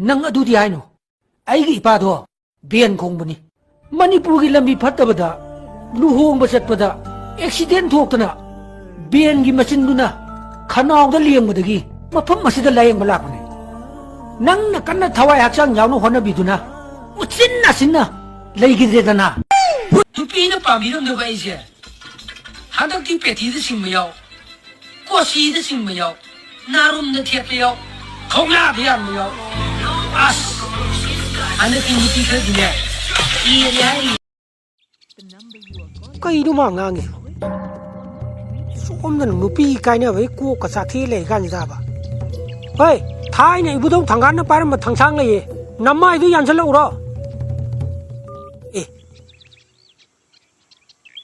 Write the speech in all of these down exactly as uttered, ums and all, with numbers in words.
ꯅꯪ ꯑꯗꯨꯗꯤ ꯍꯥꯏꯅꯨ꯫ ꯑꯩꯒꯤ ꯏꯄꯥꯗꯣ ꯕꯦꯟ ꯈꯣꯡꯕꯅꯤ꯫ ꯃꯅꯤꯄꯨꯔꯒꯤ ꯂꯝꯕꯤ ꯐꯠꯇꯕꯗ ꯂꯨꯍꯣꯡꯕ ꯆꯠꯄꯗ ꯑꯦꯛꯁꯤꯗꯦꯟ ꯊꯣꯛꯇꯅ ꯕꯦꯟꯒꯤ ꯃꯆꯤꯟꯗꯨꯅ ꯈꯅꯥꯎꯗ ꯂꯦꯡꯕꯗꯒꯤ ꯃꯐꯝ ꯑꯁꯤꯗ ꯂꯥꯌꯦꯡꯕ ꯂꯥꯛꯄꯅꯤ꯫ ꯅꯪꯅ ꯀꯟꯅ ꯊꯋꯥꯏ ꯍꯛꯆꯥꯡ ꯌꯥꯎꯅ ꯍꯣꯠꯅꯕꯤꯗꯨꯅ ꯎꯆꯤꯟ ꯅꯥꯆꯤꯟꯅ ꯂꯩꯈꯤꯗ꯭ꯔꯦꯗꯅ꯫ ꯅꯨꯄꯤꯅ ꯄꯥꯝꯕꯤꯔꯝꯗꯕ ꯑꯩꯁꯦ ꯍꯟꯗꯛꯇꯤ ꯄꯦꯇꯤꯗ ꯆꯤꯡꯕ ꯌꯥꯎ, ꯀꯣꯆꯤꯗ ꯆꯤꯡꯕ ꯌꯥꯎ, ꯅꯥꯔꯨꯝꯗ ꯊꯦꯠꯄ ꯌꯥꯎ, ꯈꯧꯅꯥꯗ ꯌꯥꯟꯕ ꯌꯥꯎ꯫ ꯑꯁ! ꯍꯟꯗꯛꯀꯤ ꯅꯨꯄꯤ ꯈꯔꯗꯤꯅꯦ, ꯀꯤꯔꯦ ꯍꯥꯏꯔꯤ꯫ ꯀꯩꯅꯣ ꯃꯥ ꯉꯥꯡꯉꯤꯁꯤꯕꯣ? ꯁꯣꯝꯗꯅ ꯅꯨꯄꯤ ꯀꯥꯏꯅꯕꯒꯤ ꯀꯣꯛꯀ ꯆꯥꯊꯦꯛ ꯂꯩ ꯀꯥꯟꯁꯤꯗꯕ꯫ ꯍꯣꯏ, ꯊꯥꯏꯅ ꯏꯕꯨꯙꯧ ꯊꯥꯡꯒꯥꯜꯅ ꯄꯥꯏꯔꯝꯕ ꯊꯥꯡꯁꯥꯡ ꯂꯩꯌꯦ, ꯅꯃꯥꯏꯗꯨ ꯌꯥꯟꯁꯤꯜꯂꯛꯎꯔꯣ? ꯑꯦ,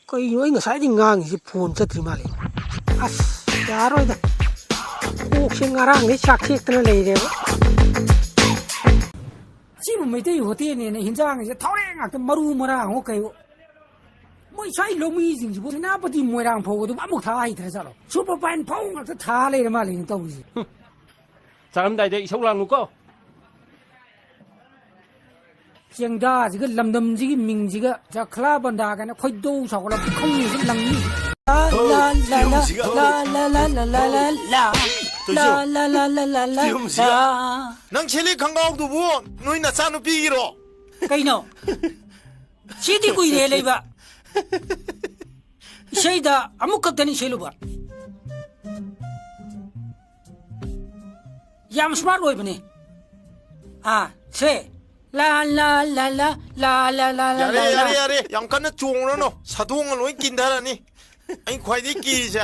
ꯀꯩꯅꯣ ꯑꯩ ꯉꯁꯥꯏꯗꯩ ꯉꯥꯡꯉꯤꯁꯤ ꯐꯣꯟ ꯆꯠꯇ꯭ꯔꯤ ꯃꯥꯜꯂꯦ꯫ ꯑꯁ, ꯌꯥꯔꯣꯏꯗ꯫ ꯀꯣꯛꯁꯦ ꯉꯔꯥꯡꯗꯩ ꯆꯥꯛꯊꯦꯛꯇꯅ ꯂꯩꯔꯦꯕ꯫ ꯑꯁꯤꯕꯨ ꯃꯩꯇꯩ ꯍꯣꯇꯦꯜꯅꯦꯅ ꯍꯤꯟꯖꯥꯡꯁꯦ ꯊꯥꯎꯔꯦꯛ ꯉꯥꯛꯇ, ꯃꯔꯨ ꯃꯔꯥꯡꯉꯣ ꯀꯩꯋꯣ꯫ ꯃꯣꯏ ꯁ꯭ꯋꯥꯏ ꯂꯧꯃꯤꯁꯤꯡꯁꯤꯕꯨ ꯁꯦꯅꯥꯄꯇꯤ ꯃꯣꯏꯔꯥꯡ ꯐꯥꯎꯕꯗꯨ ꯑꯃꯨꯛ ꯊꯥ ꯍꯩꯇ꯭ꯔ ꯖꯥꯠꯂꯣ? ꯁꯨꯄꯔ ꯐꯥꯏꯟ ꯐꯧ ꯉꯥꯛꯇ ꯊꯥ ꯂꯩꯔ ꯃꯥꯜꯂꯦꯅꯦ ꯇꯧꯔꯤꯁꯦ꯫ ꯍꯨꯝ꯫ ꯆꯥꯔꯝꯗꯥꯏꯗ ꯏꯁꯧ ꯂꯥꯡꯅꯨꯀꯣ꯫ ꯆꯦꯡꯗꯥꯁꯤꯒ ꯂꯝꯗꯝꯁꯤꯒꯤ ꯃꯤꯡꯁꯤꯒ ꯖꯈ꯭ꯂꯥ ꯕꯟꯗꯥ ꯀꯥꯏꯅ ꯈꯣꯏꯗꯧ ꯁꯥꯎꯒꯠꯂ ꯄꯨꯈꯝꯁꯤ ꯂꯪꯅꯤ꯫ ꯂꯥ, ꯂꯥ, ꯂꯥ, ꯂꯥ, ꯂꯥ, ꯂꯥ, ꯂꯥ, ꯂꯥ, ꯂꯥ, ꯂꯥ, ꯂꯥ, ꯂꯥ, ꯂꯥ, ꯂꯥ, ꯂꯥ, ꯂꯥ꯫ ꯅꯪ ꯁꯦꯠꯂꯤ ꯈꯪꯒꯥꯎꯗꯨꯕꯨ ꯅꯣꯏ ꯅꯆꯥꯅꯨꯄꯤꯒꯤꯔꯣ? ꯀꯩꯅꯣ? ꯁꯤꯗꯤ ꯀꯨꯏꯔꯦ ꯂꯩꯕ꯫ ꯏꯁꯩꯗ ꯑꯃꯨꯛ ꯈꯛꯇꯅꯤ ꯁꯦꯠꯂꯨꯕ꯫ ꯌꯥꯝ smart ꯑꯣꯏꯕꯅꯦ꯫ ꯑꯥ, ꯁꯦ꯫ ꯂꯥ, ꯂꯥ, ꯂꯥ, ꯂꯥ, ꯂꯥ, ꯂꯥ, ꯂꯥ, ꯂꯥ, ꯌꯥꯔꯦ, ꯂꯥ, ꯂꯥ꯫ ꯌꯥꯔꯦ, ꯌꯥꯔꯦ꯫ ꯌꯥꯝ ꯀꯟꯅ ꯆꯣꯡꯉꯨꯔꯅꯨ꯫ ꯁꯥꯗꯣꯡꯅ ꯂꯣꯏ ꯀꯤꯟꯊꯔꯅꯤ꯫ ꯑꯩ ꯈ꯭ꯋꯥꯏꯗꯒꯤ ꯀꯤꯔꯤꯁꯦ꯫